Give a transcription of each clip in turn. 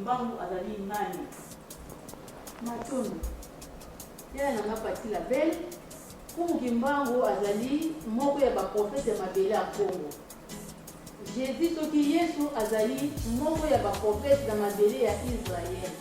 Kimbangu azali nani? Matondo. Yaya na nga Patty la belle, Mfumu Kimbangu azali moko ya ba prophètes ya mabele ya Kongo. Jesus soki Yesu azali moko ya ba prophètes na mabele ya Israël.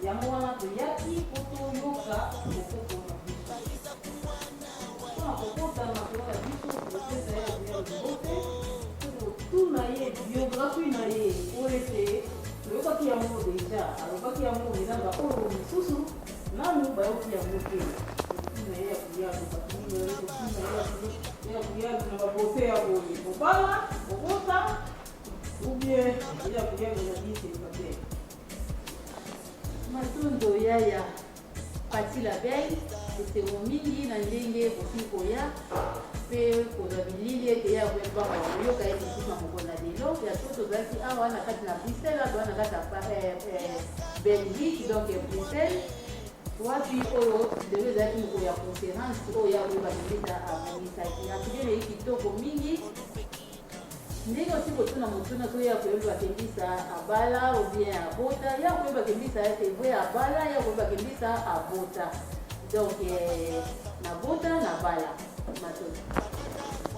Yango wana toyaki mpo toyoka bokoko na biso. Mpo na kokota na masolo na biso, tokopesa ye Gabriel mbote mpe tokotuna ye biographie na ye mpo ete toyokaki yango deja, alobaki yango mais na baoyo misusu nanu bayoki yango te. Tokotuna ye ya koyalu, bato mingi bazali kotuna ye ya koyalu na babote ya boye, kobala, kobota ou bien ye ya koyalu azali célibataire. Matondo yaya Patty la belle, esengo mingi na ndenge bosili koya mpe kozwa bilili ete ye akoki baka koyoka ye lisusu na mokolo na lelo. Ya solo tozalaki awa na kati na Bruxelles, toza na kati ya Belgique, donc Bruxelles wapi oyo lelo ezalaki mokolo ya conférence oyo ya koyeba ministre abongisaki. Atelier eleki kitoko mingi. Ndenge osi kotuna motuna soki ya koyeba ke mbisa abala ou bien abota, ya koyeba ke mbisa c'est vrai abala, ya koyeba ke mbisa abota. Donc eh, nabota nabala. Matondo.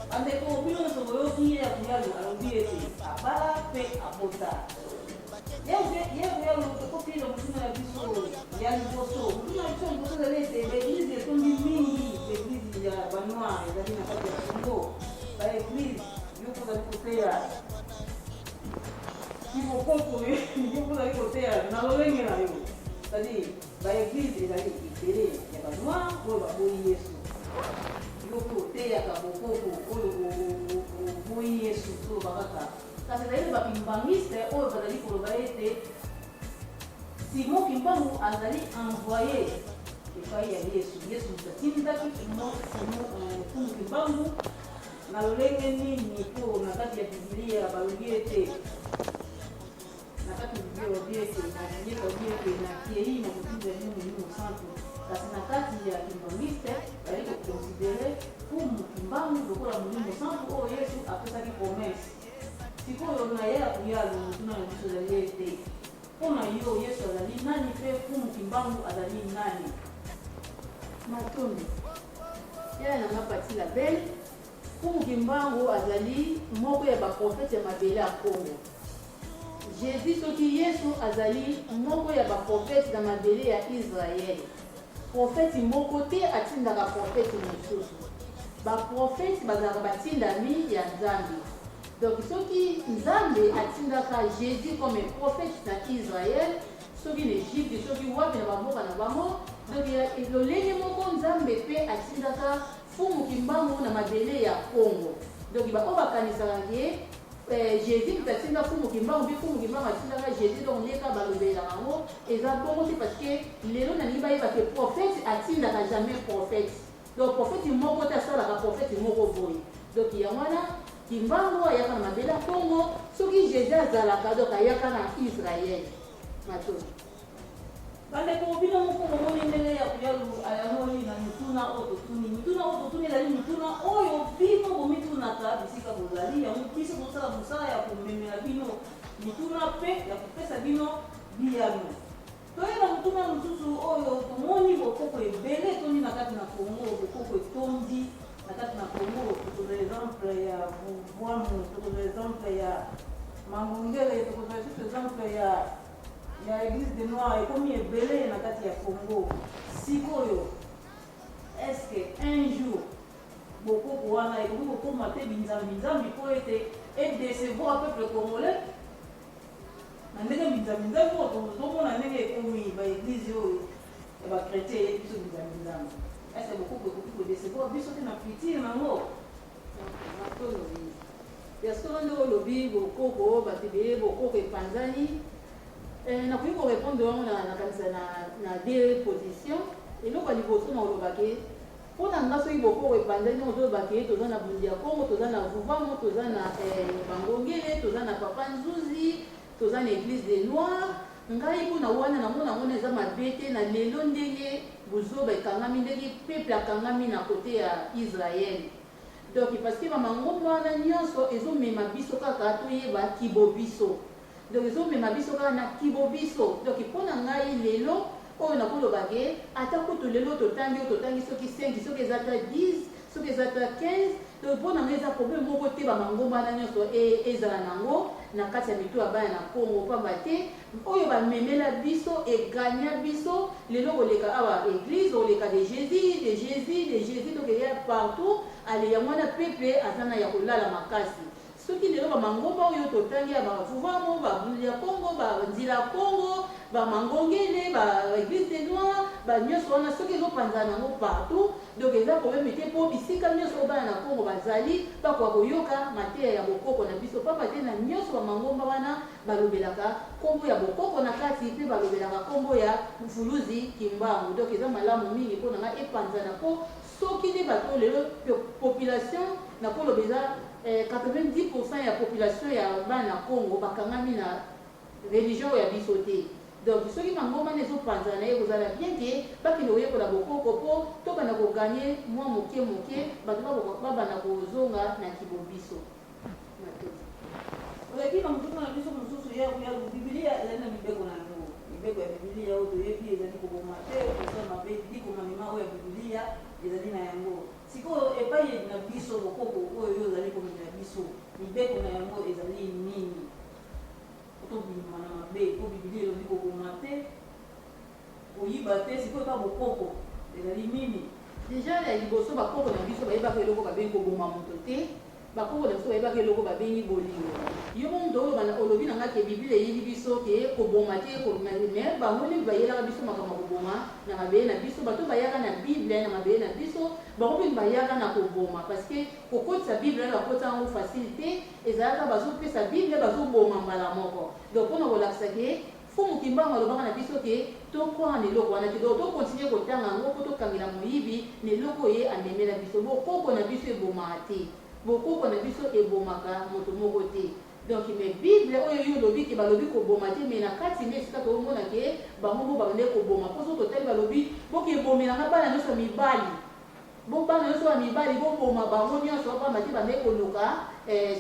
Bandeko bino nyonso boyoki ye ya Kuyalu alobi ete abala mpe abota. Ye Kuyalu tokoti na motuna na biso ya liboso. Motuna na biso ya liboso ezali ete ba eglise etondi mingi, ba eglise ya ba noir ezali na kati ya Congo. Ba eglise yo mpo ozali koteya kibokoko, yo mpo ozali koteya na lolenge na yo, c'est-à-dire ba eglise ezali ebele ya ba noir oyo baboyi Yesu. Yo mpe oteyaka bokoko oyo oboyi Yesu, toloba kaka. Kasi ezali na ba kimbanguiste oyo bazali koloba ete Simon Kimbangu azali envoye epayi ya Yesu. Yesu moto atindaki Simon Mfumu Kimbangu na lolenge nini? Mpo na kati ya Biblia balobi ete, na kati ya Biblia balobi ete, Yesu alobi ete nakei na kotinda bino Molimo Mosantu, kasi na kati ya kimbanguiste bazali ko considerer Mfumu Kimbangu lokola Molimo Mosantu oyo Yesu apesaki promesse. Sikoyo na ye ya Kuyalu, motuna na biso ezali ete, mpo na yo Yesu azali nani mpe Mfumu Kimbangu azali nani? Matondo. Yaya na nga Patty la belle, Mfumu Kimbangu azali moko ya ba prophètes ya mabele ya Kongo. Jesus soki Yesu azali moko ya ba prophètes na mabele ya Israël. Prophète moko te atindaka prophète mosusu. Ba prophètes bazalaka batindami ya Nzambe. Donc soki Nzambe atindaka Jesus comme prophète na Israël, soki na Egypte, soki wapi na ba mboka na bango, donc lolenge moko Nzambe pe atindaka Mfumu Kimbangu na mabele ya Kongo. Donc ba oyo bakanisaka ke Jesus moto atinda Mfumu Kimbangu mpe Mfumu Kimbangu atindaka Jesus, donc nde kaka balobelelaka yango, eza bongo te, parce que lelo nalingi bayeba ke prophète atindaka jamais prophète. Donc prophète moko te asalaka prophète moko boye. Donc yango wana Kimbangu ayaka na mabele ya Kongo, soki Jesus azalaka donc ayaka na Israël. Matondo. Bandeko, bino moko bomoni ndenge ya Kuyalu ayanoli na mituna oyo totuni. Mituna oyo totuni ezali mituna oyo bino bomitunaka bisika bozali. Yango biso tozosala mosala ya komemela bino mituna mpe ya kopesa bino biyano. Toye na motuna mosusu oyo tomoni bokoko ebele etondi na kati na Congo, bokoko etondi na kati na Congo. Tokozwa exemple ya Vuamu, tokozwa exemple ya Mangongele, tokozwa lisusu exemple ya Eglise de Noir, ekomi ebele na kati ya Congo. Sikoyo, est-ce que un jour bokoko wana ekoki kokoma te binzambi nzambi mpo ete e decevoir peuple congolais na ndenge binzambi nzambi oyo tozomona ndenge ekomi ba eglise oyo ya ba chretien eyebi biso binzambi nzambi? Est ce que bokoko ekoki ko decevoir biso te na futur nango? Matondo mingi. Ya solo ndenge olobi bokoko bato ebele bokoko epanzani. Nakoki ko repondre yango na nakanisa na deux positions. Eloko ya liboso na koloba ke. Mpo na nga, soki bokoko epanzani, ndenge ozoloba ke toza na Bundu ya Kongo, toza na Vuvamu, toza na Bangongele, toza na Papa Nzuzi, toza na Eglise des Noirs, ngai mpo na wana namona yango na eza mabe te. Na lelo, ndenge buzoba ekangami, ndenge peuple akangami na kote ya Israël, donc parce que bamangomba wana nyonso ezomema biso kaka toyeba kibo biso, donc ezomema biso kaka na kibo biso. Donc mpo na ngai, lelo oyo nakoloba ke ata kutu lelo totangi oyo totangi, soki 5, soki eza ata 10, soki eza ata 15, donc mpo na ngai eza problème moko te bamangomba wana nyonso ezala nango na kati ya mito ya bana na Kongo, pamba te oyo bamemela biso eganya biso. Lelo koleka awa église, oleka de Jésus, de Jésus, de Jésus, donc eya partout. Ale, yango wana peuple aza na ya kolala makasi. Soki lelo bamangomba oyo totangi ya Bavuvamu, Babundu ya Kongo, Banzila ya Kongo, Bamangongele, Baéglise des Noirs, banyonso wana, soki ezopanzana yango partout, donc eza problème te, mpo bisika nyonso oyo bana na Kongo bazali bakoka koyoka mateya ya bokoko na biso, pamba te na nyonso bamangomba wana balobelaka nkombo ya bokoko na kati, mpe balobelaka nkombo ya Mvuluzi Kimbangu. Donc eza malamu mingi mpo na ngai epanzana, mpo soki nde bato lelo, population nakoloba eza 90 % ya population ya bana na Congo bakangami na religion oyo ya biso te. Donc soki mangomba wana ezopanzana na ye, kozala bien ke bakende koyekola bokoko, mpo tobanda kogagner mwa moke moke, bato babanda kozonga na kibobiso. Oleki na motuna na biso mosusu ya Bibilia. Ezali na mibeko na yango. Mibeko ya Bibilia oyo toyebi ezali koboma te, kosala mabe. Likomamema oyo ya Bibilia ezali na yango. Sikoyo, epai na biso bokoko oyo yo ozali komemela biso, mibeko na yango ezali nini tobima na mabe? Po Bibilia elobi koboma te, koyiba te. Sikoyo, epa bokoko ezali nini? Déjà ya liboso, bakoko na biso bayebaka eloko babengi koboma moto te. Bakoko na biso bayebaka eloko babengi bolingo. Yo mo moto oyo olobi na nga ke Biblia eyeli biso ke koboma te, mais bango nini bayelaka biso makambo ya koboma na mabele na biso? Bato bayaka na Bible na mabele na biso, bango mpe bayaka na koboma, parce que kokotisa Bible wana, bakotisa yango facile te. Ezalaka bazopesa Bible, bazoboma mbala moko. Donc mpona kolakisa ke Fumu Kimbangu alobaka na biso ke tocroire na eloko wana te, donc tocontinuer kotanga yango mpo tokangela moyibi na eloko ye amemela biso. Bokoko na biso ebomaka te, bokoko na biso ebomaka moto moko te. Donc mais Bible oyo yo olobi ke balobi koboma te, mais na kati nde esika toomona ke bango mo babandaki koboma. Mpo soki totali, balobi boke ebomelanga bana nyonso ya mibali, bo bana nyonso ya mibali boboma bango nyonso, pamba te bandaki koluka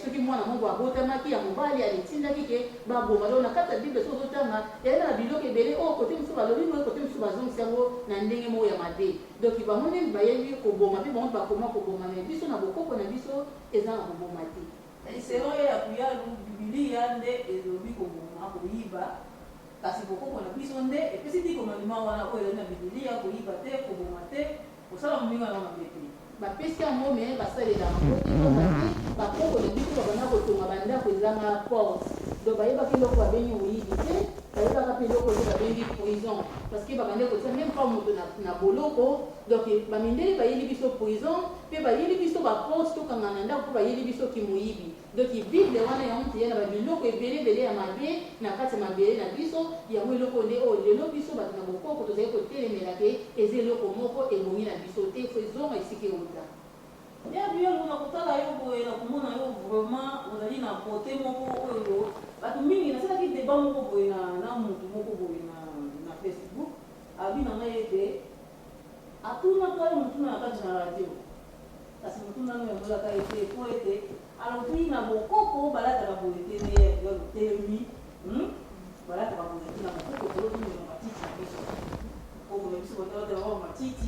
soki mwana moko abotamaki ya mobali, aletindaki ke baboma. Donc na kati ya Bible, soki ozotanga, eyali na biloko ebele oyo kote mosusu balobi boye, kote mosusu bazongisi yango na ndenge moko ya mabe. Donc bango nde bayebi koboma, mpe bango bakoma koboma, mais biso na bokoko na biso eza na koboma te. Selon ye ya Kuyalu, Bibilia nde elobi koboma, koyiba, kasi bokoko na biso nde epesi likomandima wana oyo ezali na Bibilia: koyiba te, koboma te, kosala moninga na mabe te. Bapesi yango, mais basalelaka yango te, pamba te bakoko na biso babanda kotonga bandako ezanga porte. Donc bayebaka eloko babengi moyibi te, bayebaka mpe eloko oyo babengi prison, parce que babandi kotia même pas moto na boloko. Donc bamindele bayeli biso prison, mpe bayeli biso baporte tokanga na ndako, mpo bayeli biso kimoyibi. Donc Bible wana yango teya na babiloko ebele ebele ya mabe na kati ya mabele na biso. Yango eloko nde oyo lelo biso bato na bokoko tozali kotelemela ke eza eloko moko ebongi na biso te, fo ezonga esika euta. Ya Biyolo, na kotala yo boye, na komona yo vraiment ozali na côté moko oyo bato mingi. Nasalaki débat moko boye na motu moko boye na Facebook. Abi na ngai ete atunaka yo motuna na kati na radio, kasi motuna no yambolaka ye te, po ete alobi na bokoko balataka boye te. Nde ya lotelemi, Balataka boye te na bokoko. Tozozongela matiti na biso, bokoko na biso bato matiti.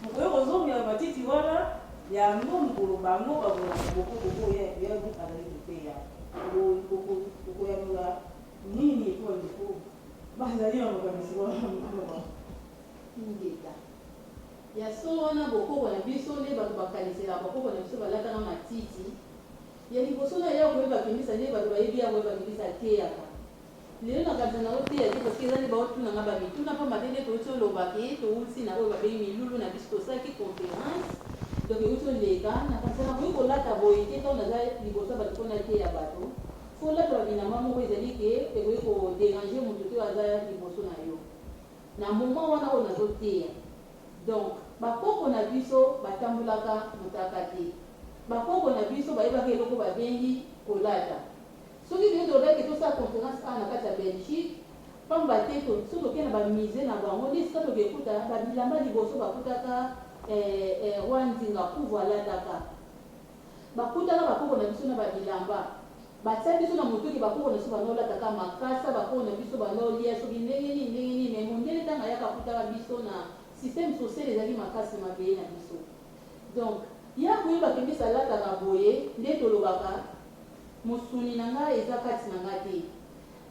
Mokoyo kozongela matiti wana yango mokolo bango bakolanda bokoko oyo ya azali koteya. Okoyanola nini po ndeko bazali na makanisi wana? Ingeta ya so wana, bokoko na biso nde bato bakaniselaka bakoko na biso balataka matiti. Ya liboso na ya koyeba kendisa nde bato bayebi ya koyeba kendisa ateyaka. Lelo na kanisa na oteya te, parce que eza nde baotunanga bamituna, pamba te nde touti oloba ke touti na oyo babengi milulu na biso, tosalaki conférence, donc euti oleka. Na kanisa nakoki kolata boye te ntango naza liboso ya bato mpo nateya bato. Fo olata babilamba moko ezali ke ekoki kodéranger moto te oyo aza liboso na yo na moment wana oyo nazoteya. Donc Bakoko na biso batambolaka motaka te. Bakoko na biso bayebaka eloko babengi kolata. Soki toye tolobaki ke tosala conference awa na kati ya Belgique, pamba te soki toke na ba musees na bango nde esika tokekuta ba bilamba liboso bakutaka roi Nzinga Kuvu alataka. Bakutaka bakoko na biso na ba bilamba. Batia biso na mutu ke bakoko na biso banda kolata kaka makasa, bakoko na biso banda kolia soki ndenge nini ndenge nini mais mondele tango ayaka akutaka biso na système social ezalaki makasi na mabele na biso. Donc ye akoyeba ke mbisi alataka boye nde tolobaka mosuni na nga eza kati na nga te.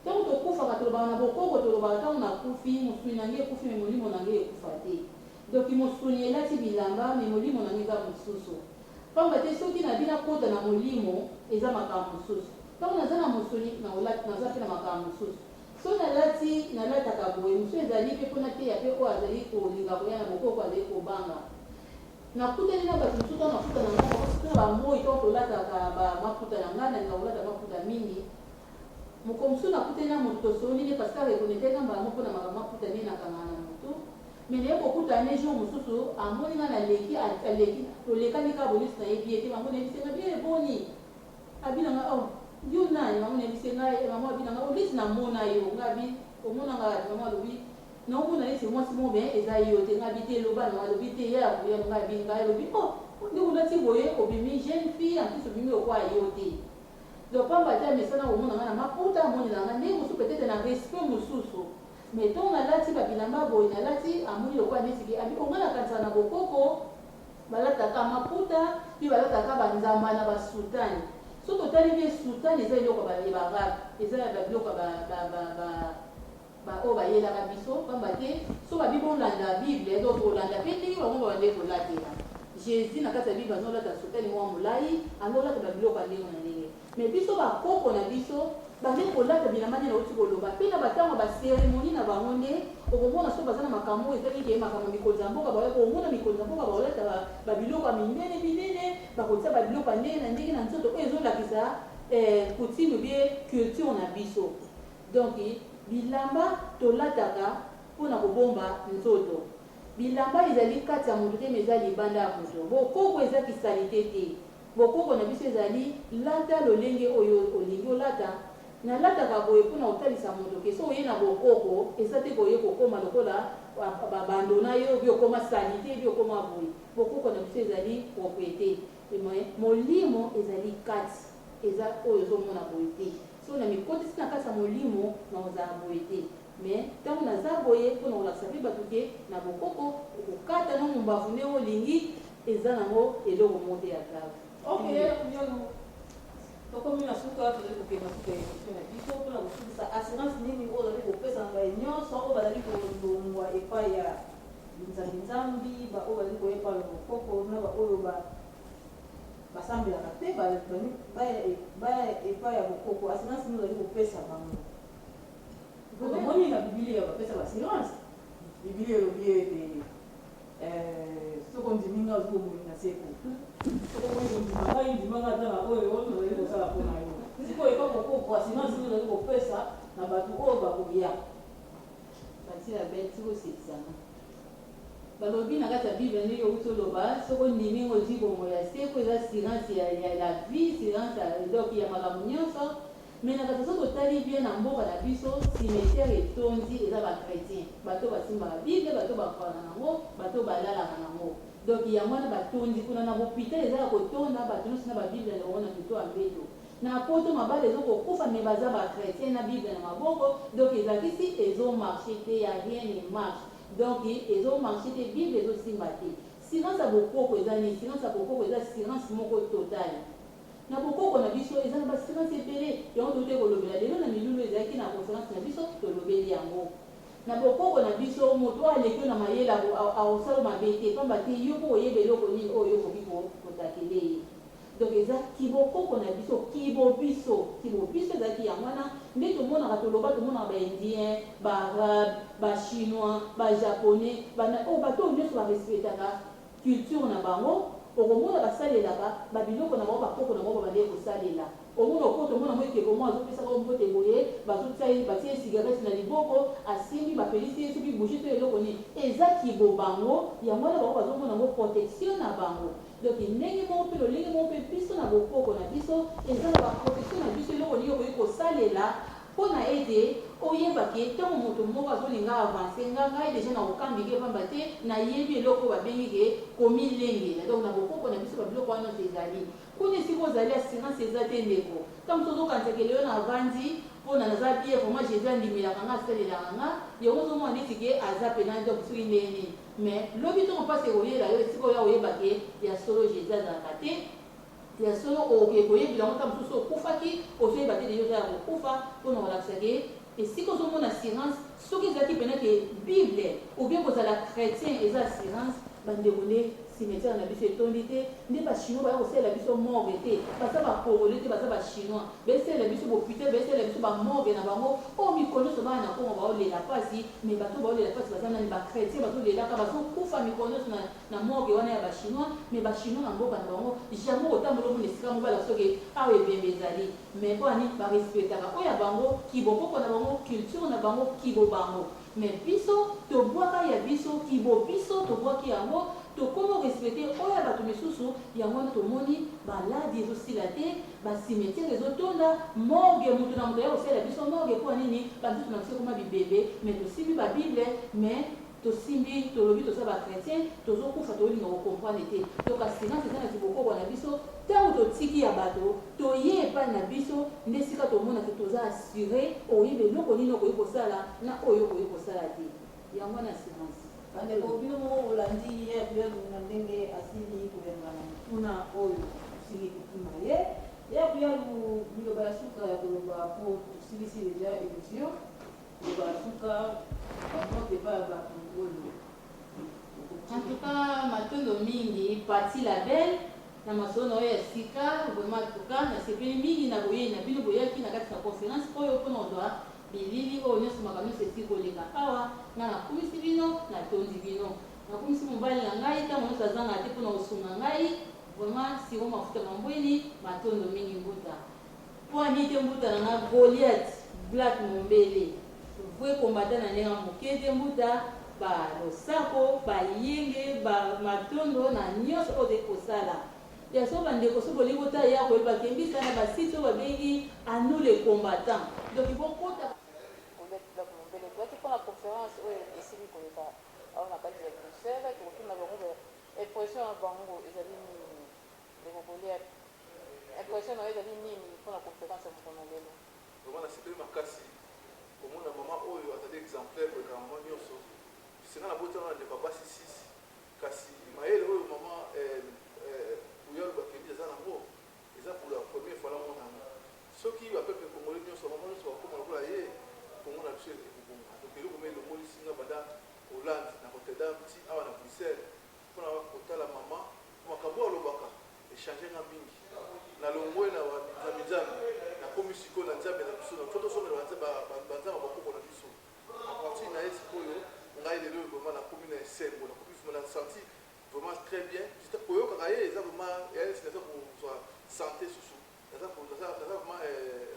Tango tokufaka tolobaka na bokoko tolobaka tango nakufi mosuni na nga ekufi mais molimo na nga ekufa te. Donc mosuni elati bilamba mais molimo na nga eza mosusu. Pamba te soki nabi nakota na molimo eza makambo mosusu. Tango naza na mosuni naza pe na makambo mosusu. Soki nalati nalataka boye mosusu ezali pe po nateya pe oyo azali kolinga koya na bokoko azali kobanga. Nakutani na bato mosusu tango mafuta na nga surtout na ba moyi tango tolataka ba maputa na nga nalingaka kolata maputa mingi. Mokolo mosusu nakutani na moto tosololi ne parce que a reconnaitaki nga mbala moko pona makambo maputa ndenge nakangaka na mutu. Mais naye kokutana ne jour mosusu amoni nga naleki aleki tolekani kaka boye neti nayebi ye te bango nayebisi ye nga bien boni abi na nga oh yo nani bango nayebisi ye nga maman abi na nga oh neti namona yo nga abi omona nga wapi maman alobi naomona neti mwasi moko mais eza yo te nga abi te loba na alobi te ya koya nga abi nga alobi oh ndenge olati boye obimi jeune fille en plus obimi lokola yo te. Donc pamba te amesana komona nga na maputa amonela nga ndenge mosusu peut etre na respect mosusu mais tango nalati ba bilamba boye nalati amoni lokola neti ke abi oh nga nakanisaka na bokoko balataka maputa puis balataka ba nzamba na ba soutane soki totali bien soutane eza eloko ya ba arabe eza ya ba biloko ya ba ba oyo bayelaka biso pamba te soki babi bolanda bible donc kolanda pe ndenge bango babandaki kolatela Jesus na kati ya bible azolata soutane moko ya molayi azolata ba biloko ya ndenge na ndenge mais biso ba koko na biso bandaki kolata bilamba nde nauti koloba pe na ba tango ya ba ceremonie na bango nde okomona soki baza na makambo oyo etali ke makambo ya mikonzi ya mboka bakoya komona mikonzi ya mboka bakolata ba biloko ya minene minene bakotia ba biloko ya ndenge na ndenge na nzoto oyo ezolakisa coutume ou bien culture na biso. Donc bilamba tolataka pona kobomba nzoto. Bilamba ezali kati ya moto te mais eza libanda ya moto. Bokoko eza ki salite te. Bokoko na biso ezali lata lolenge oyo olingi olata. Nalataka boye pona kotalisa moto ke soki oye na bokoko eza te ke oye kokoma lokola ba bando na yo ou bien okoma salite ou bien okoma boye. Bokoko na biso ezali propriete mais molimo ezali kati. Eza oyo ozo mona boye te. Soki na mikotisi na kati ya molimo nakozala boye te mais tango naza boye pona kolakisa pe batu ke na bokoko okokata no mumbafu ndenge olingi eza nango eloko moko te ya grave. Ok Yolo tokomi na suka tozali kokende na suka ya emission na biso pona kosukisa assurance nini oyo ozali kopesa na baye nionso oyo bazali kolongwa epai ya binzambi nzambi ba oyo bazali koya epai ya bokoko na ba oyo ba Basambelaka te baya epai ya bokoko assurance nini ozali kopesa bango? Po tomoni na bibilia bapesa ba assurance bibilia elobi ete soki ondimi ngai ozwi bomoi na seko soki oboyi kondima ngai ndima ngai ata na oyo nazali kosala mpo na yo sikoyo epa bokoko assurance nini ozali kopesa na bato oyo bakoya? Patie la belle tika osekisa nga. Balobi na kati ya bible ndenge owuti oloba soki ondimi ngo ozui bomoi ya seko eza assurance ya ya la vie assurance ya donc ya makambo nionso mais na kati soki totali bien na mboka na biso cimetière etondi eza ba chretiens bato oyo basimbaka bible bato oyo ba croyaka na ngo bato oyo balalaka na ngo donc yango wana batondi kuna na hopital eza ya kotonda bato nionso na ba bible na bango na mito ya mbeto na poto mabala ezo kokufa mais baza ba chretiens na bible na maboko donc ezalakisi ezo marche te ya rien ne marche. Donc ezo marche te bible ezo simba te. Silence ya bokoko eza nini? Silence ya bokoko eza silence moko total. Na bokoko na biso eza na ba silence ebele yango towutaki kolobela lelo na milulu ezalaki na conference na biso tolobeli yango. Na bokoko na biso moto oyo aleki yo na mayele akosala yo mabe te pamba te yo pe okoyeba eloko nini oyo yo okoki ko takele ye. Donc eza kibokoko na biso, kibobiso, kibobiso ezalaki yango wana nde tomonaka toloba tomonaka ba indiens, ba arabes, ba chinois, ba japonais, ba na oyo bato oyo nionso ba respectaka culture na bango. Okomona basalelaka ba biloko na bango ba koko na bango babandaki kosalela. Omona okota omona mwa ekeko moko azopesaka yo mbote boye, bazotia ye batie ye cigarette na liboko, asimbi bapelisi ye soki bougie to eloko nini. Eza kibo bango, yango wana bango bazomona yango protection na bango. Donc ndenge moko pe lolenge moko pe biso na bokoko na biso eza na ba protection na biso eloko nini okoki kosalela Pona ete oyeba ke tango moto moko azolinga a avancer nga, ngai dejà nakokambike pamba te nayebi eloko oyo babengi ke komilengela. Donc na bokoko na biso ba biloko wana nionso ezali. Kuna esika ozali assurance eza te ndeko. Tango mosusu ozokanisa ke lelo navandi pona naza bien vraiment Jesus andimelaka nga asalelaka nga, yango ozomona neti ke aza pena donc soki ndenge nini. Mais lobi tango pasi ekoyela yo esika oya koyeba ke ya solo Jesus azalaka te, Ya solo okoki koyebela yango tango mosusu okufaki ozoyeba te dejà oza ya kokufa pona kolakisa ke esika ozomona assurance soki ezalaki pena ke bible ou bien kozala chretien eza assurance ba ndeko nde cimetière na biso etondi te nde ba chinois baya kosalela biso morgue te baza ba congolais te baza ba chinois besalela biso bopital besalela biso ba morgue na bango oyo mikolo nionso bana na congo baolela pasi mais bato baolela pasi baza nani ba chretien bazolelaka bazokufa mikolo nionso na na morgue wana ya ba chinois mais ba chinois na mboka na bango jamais okotambola omona esika moko balakisa yo ke awa ebembe ezali mais pona nini ba respectaka oyo ya bango kibokoko na bango culture na bango kibo bango mais biso tobwaka ya biso kibo biso tobwaki yango tokomi ko respecter oyo ya batu misusu yango wana tomoni maladi ezosila te ba cimetière ezotonda morgue mutu na mutu aya kosalela biso morgue pona nini ba nzoto na biso ekoma bibembe mais tosimbi ba bible mais Tosimbi tolobi toza ba chretien tozo kufa tolinga ko comprendre te donc assurance eza na kibokoko na biso tango totiki ya bato toye epai na biso nde esika tomona ke toza assure okoyeba eloko nini okoki kosala na oyo okoki kosala te yango wana assurance. Bandeko bino moko bolandi ye Kuyalu na ndenge asili koyanola na motuna oyo tosili kotuna ye. Ya Kuyalu liloba ya suka ya koloba po tosilisi dejà emission. Loba suka ba mbote epai ya batu oyo okoki. En tout cas matondo mingi Patty la belle na masolo na yo ya sika vraiment en tout cas nasepeli mingi na boyeyi na bino boyaki na kati na conference oyo pona kozua bilili oyo nionso makambo nionso esili koleka awa nga nakumisi bino natondi bino nakumisi mobali na ngai tango nionso azangaka te pona kosunga ngai vraiment siro mafuta mambweni matondo mingi mbuta Poa nini te mbuta na nga Goliath black mombele vrai combattant na ndenge ya moke te mbuta ba losako ba yenge ba matondo na nionso oyo ozali kosala ya solo ba ndeko soki bolingi botala ye akoyeba kembisa na ba site oyo babengi à nous les combattants donc bokota Goliath black mombele toyaki pona conference oyo esili koleka awa na kati ya Bruxelles tokotuna bango ba impression na bango ezali nini ndeko Goliath. Impression na yo ezali nini mpo na conference ya mokolo na lelo? Vraiment nasepeli makasi komona maman oyo azali exemplaire koleka ba maman nionso puisque nga nabotama na ndeko ya basi 6 kasi mayele oyo maman Kuyalu Bakembi aza nango eza pour la première fois namona yango soki ba peuple congolais nionso ba maman nionso bakokoma lokola ye Congo na biso ekobonga donc eloko moko elongolisi nga banda Hollande na Rotterdam ti awa na Bruxelles pona kotala maman po makambo oyo alobaka E changer nga mingi. Na longwe na ba binzambi nzambi, na komi sikoyo na nzambe na biso. Faut tozongela ba ba nzambe ya ba koko na biso. A partir na ye sikoyo, ngai lelo oyo vraiment na komi na esengo, na komi vraiment na senti vraiment très bien. Koyokaka ye eza vraiment eya neti naza kozua sante susu. Naza naza naza vraiment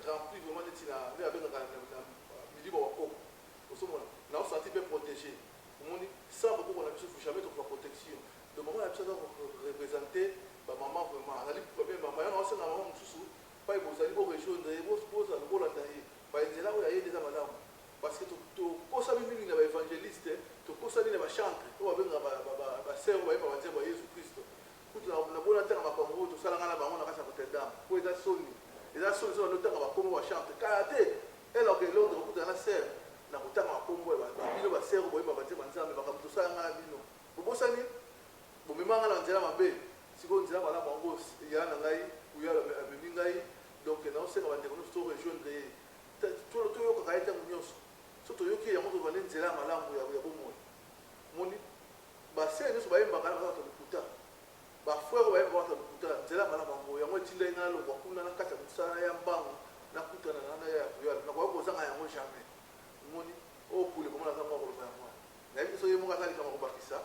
rempli vraiment neti na nde ba bengaka na milimo ya ba koko. Ozo mona? Nao sentir pe proteger. Omoni? Sans ba koko na biso jamais tokozua protection. Donc maman na biso aza ko representer ba maman vraiment azali première maman yango naosenga maman mosusu pai bozali bo rejoindre ye bozala bolanda ye ba nzela oyo aye nde eza malamu parce que tokosami mingi na ba evangeliste tokosami na ba chantre oyo babengaka ba sœur oyo bayemba ba nzembo ya Yesu Christo kutu nabona ntanga makambo oyo tosalanga na bango na kati ya Rotterdam po eza soni eza soni soki bando tanga bakombo ba chantre kala te eloko Londres okutana na sœur na kotanga bakombo ya bino ba sœur oyo boyemba ba nzembo ya Nzambe makambo tosalanga na bino Bobosani? Bomema ngai na nzela mabe, sikoyo nzela malamu yango yaya na ngai Kuyalo amemi ngai, donc nazo senga ba ndeko nionso to rejoindre ye, toyokaka ye tango nionso, soki toyoki ye yango tozwa nde nzela ya malamu ya bomoi. Omoni ba sœurs nionso bayembaka wana baza bato ya lokuta, ba frères oyo bayembaka bato ya lokuta, nzela ya malamu yango yango etindaki ngai nalongwa kuna nakata mosala naya mbangu nakutana na yaya Kuyalo, nakoki kozanga yango jamais. Omoni oyo kule vraiment naza mwa koloba yango wana. Nayebi te soki ye moko aza na likambo ya kobakisa.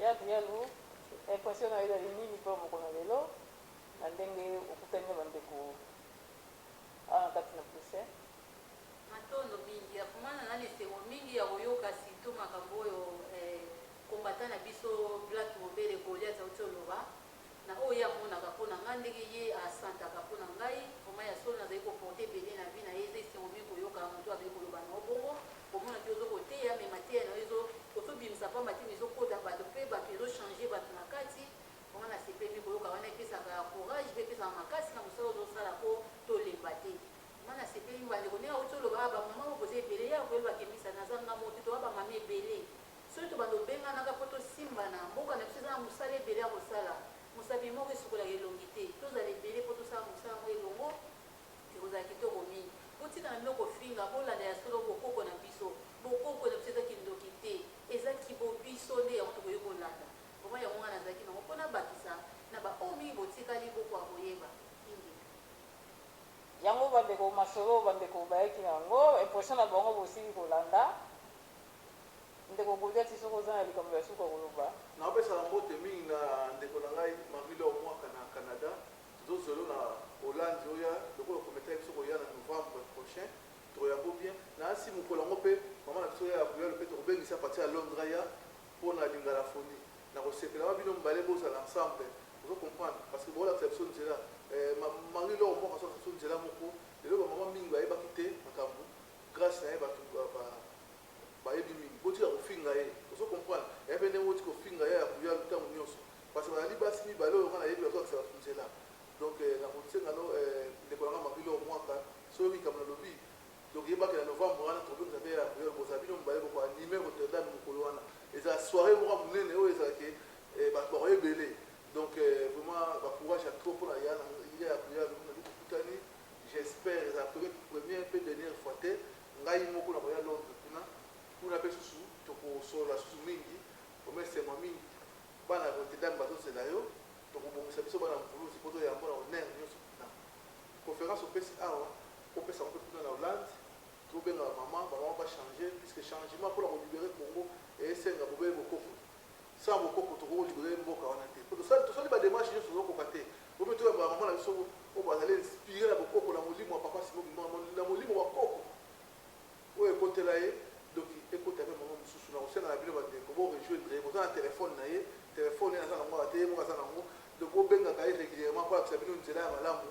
Ya Kuyalu, Impression na yo ezali nini mpo na mokolo na lelo, na ndenge okutani na bandeko awa na kati na Bruxelles? Matondo mingi. Vraiment naza na esengo mingi ya koyoka surtout makambo oyo combattant na biso Black Mobele Goliath auti oloba na oyo ye amonaka mpo na ngai, ndenge ye a sentaka mpo na ngai. Vraiment ya solo nazali ko porter ebele na vie na ye. Eza esengo mingi koyoka moto oyo azali koloba na yo bongo, komona ke ozo koteya mais mateya na yo ezo ozo bimisa pamba te mais ezo kota bato mpe bato ezo changer bato na kati. Vraiment nasepeli mingi koyoka wana, epesaka courage mpe epesaka makasi na mosala ozo sala mpo tolemba te. Vraiment nasepeli mingi ba ndeko ndenge awuti oloba awa ba maman oyo boza ebele ye akoyeba ke misa naza nga moko te toza ba maman ebele soki tobanda obenganaka po tosimbana mboka na biso eza na musala ebele ya kosala mosapi moko esukolaka elongi te tozala ebele po tosala musala yango elongo ekozala kitoko mingi botika na bino kofinga bolanda ya solo bokoko na biso bokoko na biso eza kindoki te eza kibo biso nde yango tokoki kolanda vraiment yango nga nazalaki nango po nabakisa na ba oyo mingi botikali bokoka koyeba ingeta. Yango ba ndeko masolo ba ndeko bayaki na yango impression na bango bosili kolanda ndeko Goliath soki oza na likambo ya suka koloba. Napesaka mbote mingi na ndeko na ngai Marie Laure Mwaka na Canada. Tozo zelo na Hollande oya lokola oprometaki biso koya na novembre prochain tokoya ngo bien. Nasi mokolo yango pe mama na biso ya Kuyalo pe tokobengisa a partir ya Londres aya pona lingalaphonie. Nakosepela ma bino mibale bozala ensemble. Ozo comprendre parce que bokolakisa biso nzela eh, ma Marie Laure moko azolakisa biso nzela moko lelo ba maman mingi bayebaki te makambo grace na ye batu ba bayebi mingi botika kofinga ye ozo comprendre ya pe ndenge oti kofinga ya ya kuyalu ntango nyonso parce que bazali basi mibale oyo nga nayebi bazolakisa bato nzela donc nakosenga no ndeko na nga Marie Laure Mwaka soki likambo nalobi donc yebaki na novembre wana tokobengisa pe ya kuyalu bozala bino mibale boko anime Rotterdam mokolo wana ezala soirée moko ya monene oyo ezalaki bato bakoya ebele donc vraiment ba courage ya trop pona ya ya kuyalu na tokutani j'espère ezala première pe dernière fois te ngai moko nakoya Londres kuna kuna pe susu tokosolola susu mingi vraiment esengo mingi bana ya Rotterdam bazozela yo tokobongisa biso bana Mvuluzi po toyambo na honneur nyonso kuna conférence opesi awa opesa yango mpe kuna na Hollande tobenga ba mama ba mama ba changer puisque changement mpona kolibere Congo esenga bobele bokoko. Sans bokoko tokoki ko liberer mboka wana te po tosali tosali ba demarches nionso tozo koka te bomi toyamba ba maman na biso oyo bazali inspire na bokoko na molimo ya papa Simon Kimbangu na molimo ba koko oyo ekotela ye donc ekota pe maman mosusu na kosenga na bino ba ndeko bo rejoindre ye boza na telephone na ye telephone ye aza na ngo awa te ye moko aza na ngo donc bobengaka ye regulièrement po alakisa bino nzela ya malamu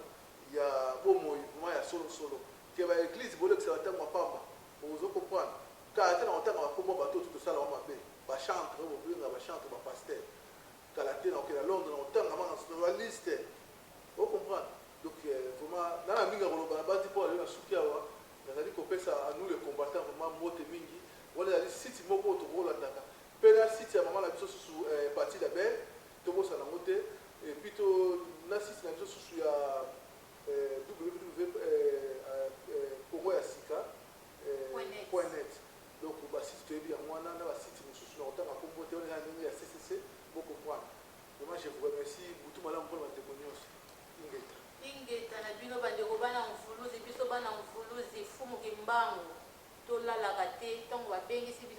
ya bomoi vraiment ya solo solo ke ba eglise bolekisa ba tango ya pamba ozo comprendre Kala te nakotanga ba kombo ya bato oyo tout tosala bango mabe, ba chantres oyo bobenga ba chantres, ba pasteurs. Kala te nakokende na Londres nakotanga ba na liste. O comprendre? Donc vraiment na na mingi ya koloba nabanzi mpo na lelo nasuki awa. Nazali kopesa à nous les combattants vraiment mbote mingi. Wana ezali site moko oyo tokolandaka mpe na site ya mama na biso susu Patty Labelle tobosana yango te et puis to na site na biso susu ya www Congo ya sika Point net. Donc ba site toyebi yango wana na ba site mosusu na kotanga kombo te wana eza na ndenge ya CCC bo comprendre. Vraiment je vous remercie butu malamu pona ba ndeko nionso. Ingeta. Ingeta na bino ba ndeko bana mvuluzi biso bana mvuluzi fumu kimbangu tolalaka te tango ba bengisi biso.